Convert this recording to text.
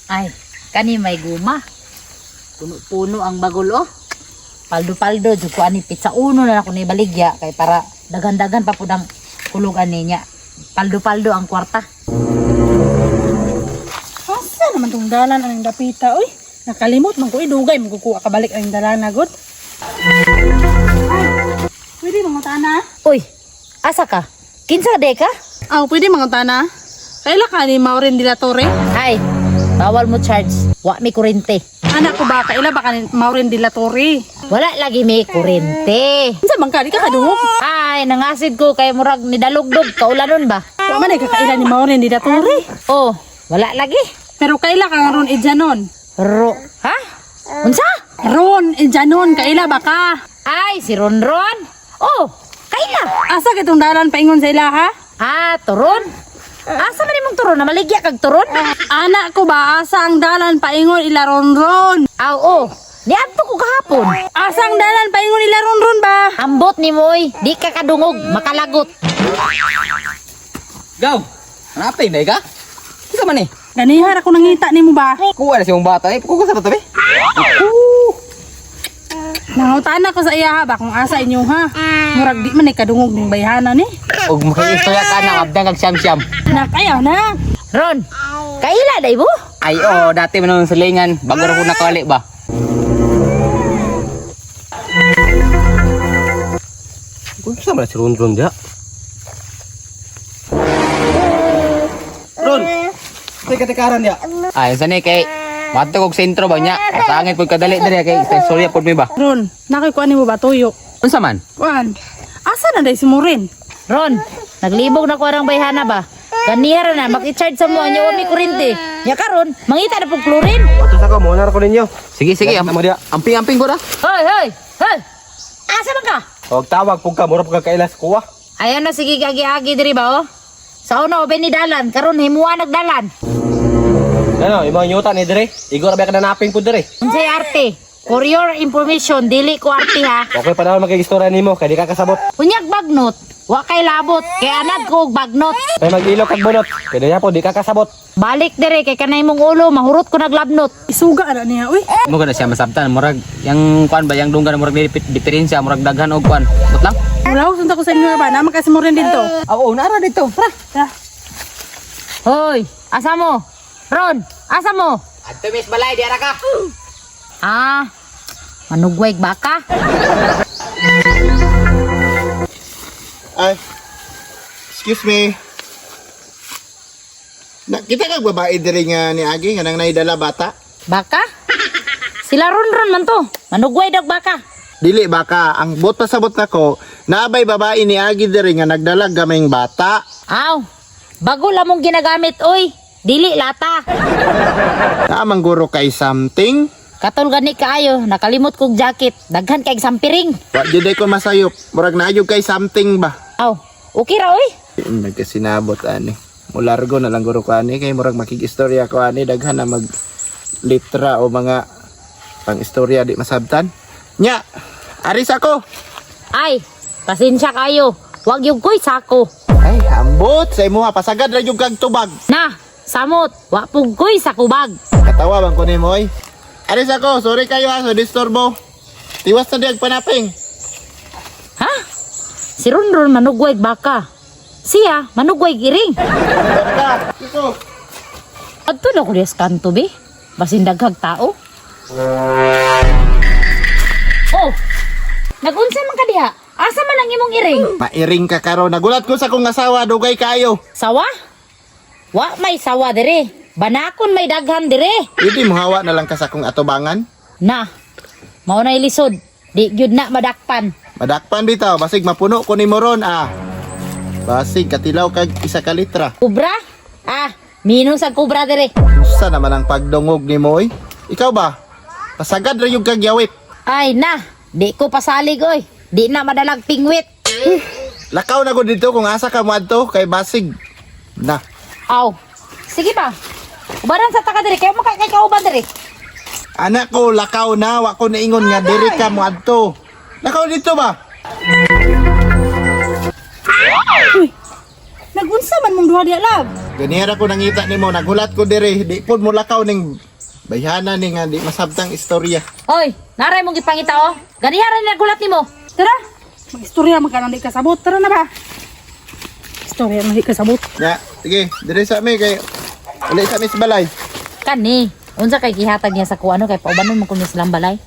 Ay, kani may guma. Puno-puno ang bagol oh. Paldo-paldo jud ko ani pizza uno na ako ni baligya kay para daghan-daghan pa pud ang hulugan niya. Paldo-paldo ang kwarta. Asa naman tong dalan anang dapita oy? Nakalimot man ko idugay mo kukuha kabalik ang dalan na gud. Ay, pwede mga tana? Uy, asa ka? Kinsa de ka? Aw, pwede mga tana. Kaila ka ni Maureen de la Torre? Ay, bawal mo charge. Wa mi kurente. Anak ko ba kaila ba ka ni Maureen de la Torre? Wala lagi may kurente. Unsa man ka di ka kadungog? Ay, nangasid ko kay murag nidalugdog kaulanon ba? Wa man ay kakaila ni Maureen de la Torre. Oh, wala lagi. Pero kaila ka nga ron Ejanon. Ro, ha? Unsa? Ron Ejanon kaila ba ka? Ay, si Ronron. Oh, kaila. Asa kitong dalan paingon sa ila ha? Ah, turon. Asa man imong turon na maligya kag turon? Anak ko ba asa ang dalan paingon ila Ronron? Aw, oh. Niadto ko kahapon. Asa ang dalan paingon ila Ronron ba? Ambot ni mo oy, di ka kadungog, makalagot. Gaw! Hanapin na ka? Isa man eh. Ganihar ako nangita nimo ba? Kuha na siyang bata eh. Kuha sa tabi. Nangutana ko sa iya ha ba kung asa inyo ha. Murag di man ay kadungog ning bayhana ni. Og makiistorya ka na abdang kag siyam-siyam. Nakayaw na. Ron, kaila day mo? Ay oo, dati man nung silingan. Bago ra ko nakali ba? Kung saan man si Ron Ron diya? Ron! Teka, teka, Ron diya. Ay, sa ni kay Mato kog sentro ba niya? Kasangit pud kadali diri kay sa istorya pud mi ba? Ron, nakoy kuan nimo ba tuyo? Unsa man? Kuan. Asa na day si Morin? Ron, naglibog na ko arang bayhana ba? Ganihara na, maki-charge sa mo, anyo mi kurente. Ya karon, mangita na pug chlorine. Ato sa ko, muna ko ninyo. Sige, sige. Mo diya. Amping-amping ko ra. Hoy, hoy, hoy. Asa man ka? Huwag tawag, pug ka, mura pug ka kailas kuha. Ayaw na sige agi-agi diri ba oh? Sa una oben ni dalan, karon himuha nagdalan. Ano, imong yuta ni dire. Igor ba ka nanaping pud dire. Unsay arte? For your information, dili ko arte ha. Okay pa naman makigistorya nimo kay di ka kasabot. Unyag bagnot, wa kay labot, kay anad ko og bagnot. Kay mag-ilok kag bunot. Kay diya po di ka kasabot. Balik dire kay kanay mong ulo, mahurot ko naglabnot. Isuga na niya uy. Mo na siya masabtan murag yang kuan ba yang dunggan murag dili diferensya murag daghan og kuan. But lang. Mulaw sunta ko sa inyo ba? Naman kasi Morin dito. Oo, nara dito. Tra. Ta. Hoy, asa mo? Ron, asa mo? Adto mis balay di ara ka. Ah, manugway baka? Ay, excuse me. Nakita kag babae diri nga ni Agi nga nang naidala bata? Baka? Sila Ron Ron man to. Manugway daw baka. Dili baka ang bot pasabot nako, naabay babae ni Agi diri nga nagdala gamayng bata. Aw, bago lamong ginagamit oy. Dili lata. Naamang guro kay something. Katol gani kaayo, nakalimot kog jacket. Daghan kay sampiring. Wa jud ko masayop. Murag naayog kay something ba. Aw, okay ra oy. Nagkasinabot ani. Mulargo na lang guro ko ani kay murag makig-istorya ko ani daghan na mag litra o mga pang-istorya di masabtan. Nya, aris ako. Ay, pasensya kayo. Wag yung ko'y sako. Ay, ambot sa imuha pasagad ra jud kag tubag. Na, samot, wa pug ko'y sakubag. Katawa bang kunin mo, oy? Aris ako, sorry kayo ha, sa disturbo. Tiwas na diyag panaping. Ha? Si Ronron manugway baka. Siya, manugway giring. Baka, ito. Adto na ko diya sa kanto, be. Basin daghag tao. Oh, nagunsa man ka diha? Asa man ang imong iring? Mairing ka karon. Nagulat ko sa kong asawa, dugay kayo. Sawa? Wa may sawa dire. Banakon may daghan dire. Pwede mo hawa na lang ka sa kong atubangan. Na, mao na ilisod. Di gyud na madakpan. Madakpan bitaw, basig mapuno ko ni moron ah. Basig katilaw kag isa ka litra. Kubra? Ah, minus ang kubra dire. Usa naman ang pagdungog ni mo, oy. Ikaw ba? Pasagad ra yung kag yawit. Ay na, di ko pasalig oy. Di na madalag pingwit. Lakaw na ko dito kung asa ka moadto kay basig. Na. Aw. Sige ba? Ubaran sa taka dire kay mo kay kauban dire. Anak ko, lakaw na. Wa ko naingon nga diri ka moadto. Lakaw dito ba? Uy. Nagunsa man mong duha diha, love. Ganihara ko nangita nimo, naghulat ko dire, di pod mo lakaw ning bayhana ni nga di masabtang istorya. Oy, naray mong gipangita oh. Ganihara ni nagulat nimo. Tara. Mag-istorya man ka nang di kasabot. Tara na ba? Istorya man di kasabot. Nya, sige, dire sa mi kay uli sa mi sa balay. Kani, unsa kay gihatag niya sa kuano kay paubanon man kuno silang balay.